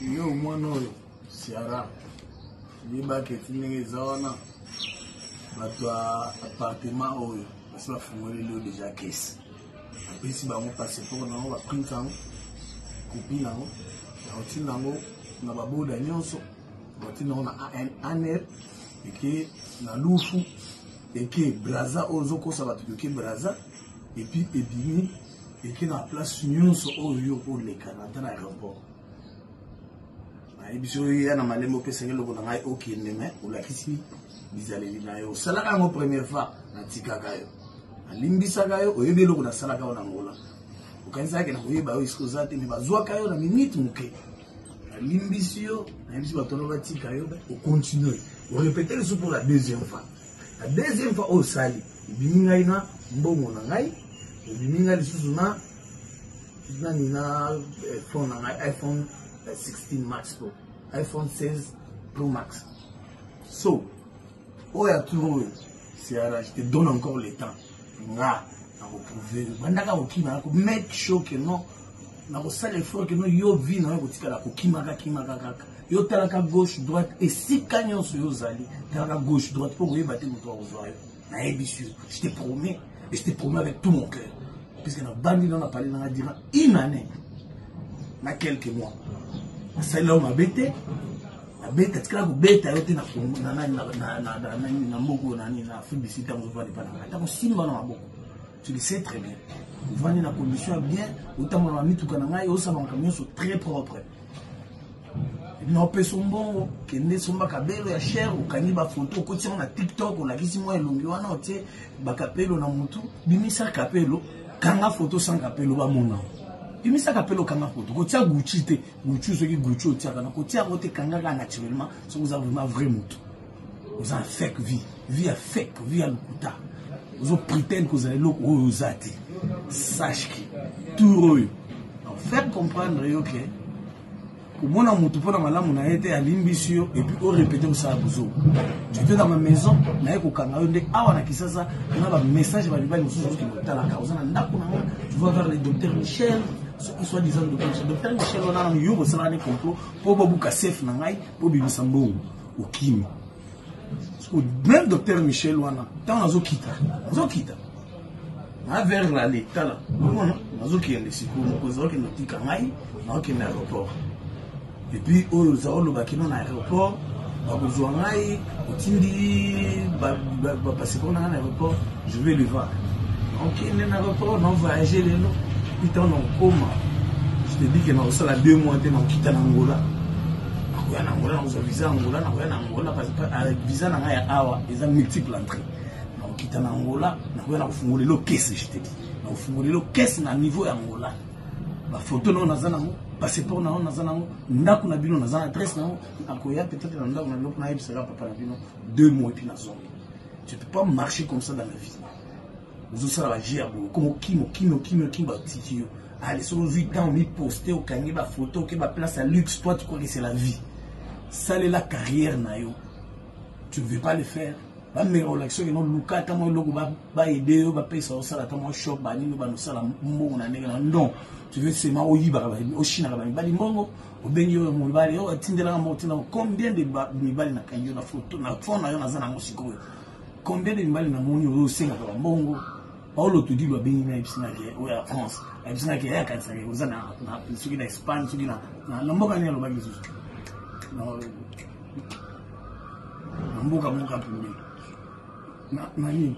Yo mwana oyo Ciara yebaka eti ndenge eza wana bato ya appartement oyo basi bafungoleli yo deja kesi apesi bango passeport na yango baprint yango kopi na yango bakotinda yango na baboda nyonso bakotinda yango na anr eke na lufu eke braza oyo ozokosa bato oke braza epuis ebimi eke na place nyonso oyo yo oleka na ata na aéroport nayebisi oyo ya na malembe opesaki eloko na ngai okende me olakisi bizaleli na yo osalaka yango première fois natikaka yo nalimbisaka yo oyebi eloko nasalaka yo na ngola okanisaki na koyeba yo esika oza te me bazwaka yo na minute moke nalimbisi yo nayebisi bato wana batika yo ocontinue orepete lisusu pour la deuxième fois la deuxième fois oyo osali ebimi ngai na mbongo na ngai obimi ngai lisusu na nani na eh, phone na ngai iphone 16 eh, max pro iphone 16 pro max so oyo ya tour oyo c'est je te donne encore le temps nga nakoprouve bandaka kokima nako make sure que non nakosala effort que non yo vie na yo kotikala kokimaka kimaka kaka yo talaka gauche droite esika nyonso yo ozali talaka gauche droite mpo koyeba te moto akozwa yo nayebisi yo je te promets et je te promets avec tout mon cœur puisque nabandi nano napale nanga durant une année na quelques mois nasalela yo mabe te nabeta tikala kobeta yo te na mboka oyo nani na afrique du sud ntango ozovanda epa na ngai ata kosimba na maboko tu le sais très bien ovandi na condition ya bien otambola na mituka na ngai osala makambo nyonso très propre naopesa mbongo kende somba kabelo ya cher okangi bafoto okoti yango na tiktok olakisi mwa elongi wana otie bakapelo na motu bimisa kapelo kanga foto sans kapelo bamona bimisa kapelo kanga foto kotia gucci te gucci soki gucci otiaka na kotia yango te kanga kaka naturellement soki oza vraiment vrai motu oza na fake vie vie ya fake vie ya lokuta ozo pretendre kozala eloko oyo oza te sache que tour oyo faire comprendre yo ke komona motu mpo na malamu na ye te alimbisi yo epuis orepete kosala bozoba tu étais dans ma maison naye kokanga yo nde awa na kisasa na bamessage ba mibali mosusu ozokende kotalaka oza na ndako na nga tu vas vers le docteur michel soit disant docteur michel docteur michel wana nanu yo bosalaka ne complot mpo bobuka safe na ngai bobimisa mbongo okimi même docteur michel wana ntango nazokita nazokita na vers lale tala omona nazokende sikoyo mokonzi azokende otika ngai naokende aéroport epuis oyo oza oloba kino na aéroport bakozwa ngai otindi bapasseport na ngai na aéroport je vais le voir okende na aéroport na voyage lelo puis ntango nakokoma je te dis ke nakosala deux mois te nakokita na angola nakoya na angola nakozwa visa angola nakoya na angola visa na ngai ya awa eza multiple entrée nakokita na angola nakoya nakofungola elo kese je te dis nakofungola elo kese na niveau ya angola bafoto nao naza nango passeport na yo naza nango ndako na bino naza na adresse nango nakoya peut-être na ndako na bino mpo nayebisaka papa na bino deux mois epuis nazongi tu peux pas marcher comme ça dans la vie ozosala baje ya boye okoma okimi okimi okimi okimi batiki yo ale soki ozwi temps omiposte okangi bafoto oke baplace ya luxe toi tu crois que c'est la vie salela carrière na yo tu ne veux pas le faire bameka kolakisa okende oluka ata mwa eloko baede yo bapesa osala ata mwa shop banini banosala mbongo na ndenge na non tu veux seulement oyibaka oshinaka bamibali mbongo obengi oyo mobali oyo atindelaka moko tinda combien de mibali nakangi yo na foto na fond na yo naza nango sikoyo combien de mibali namoni oyo osengaka bambongo Paolo Tudilu abengi ngai ayebisi ngai ke oyo ya France ayebisi ngai ke ye akanisaka oza na soki na Espagne soki na mboka nini alobaki lisusu na mboka moko pembeni na nini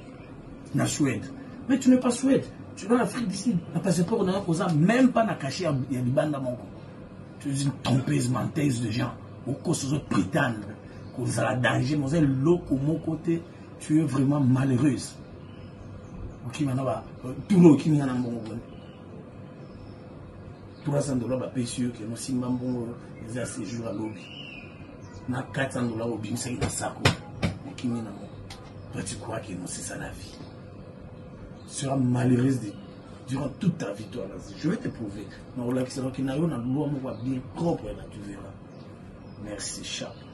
na Suède mais tu n'es pas Suède tu es en Afrique du Sud na passeport na yo oza même pas na cachet ya libanda moko tu es une trompeuse menteuse de gens okosa ozo prétendre kozala danger mais oza eloko moko te tu es vraiment malheureuse okima na ba tuna okimi nga na mbongo boni 300 dollars bapesi yo keno simba mbongo eza séjour alobi na 400 dollars obimisaki na sako okimi nango toi tu crois que non c'est ça la vie tu seras malheureuse de, durant toute ta vie toi là je vais te prouver nakolakisa noki na yo na loi moko ya bien propre na tu verras merci chapeau.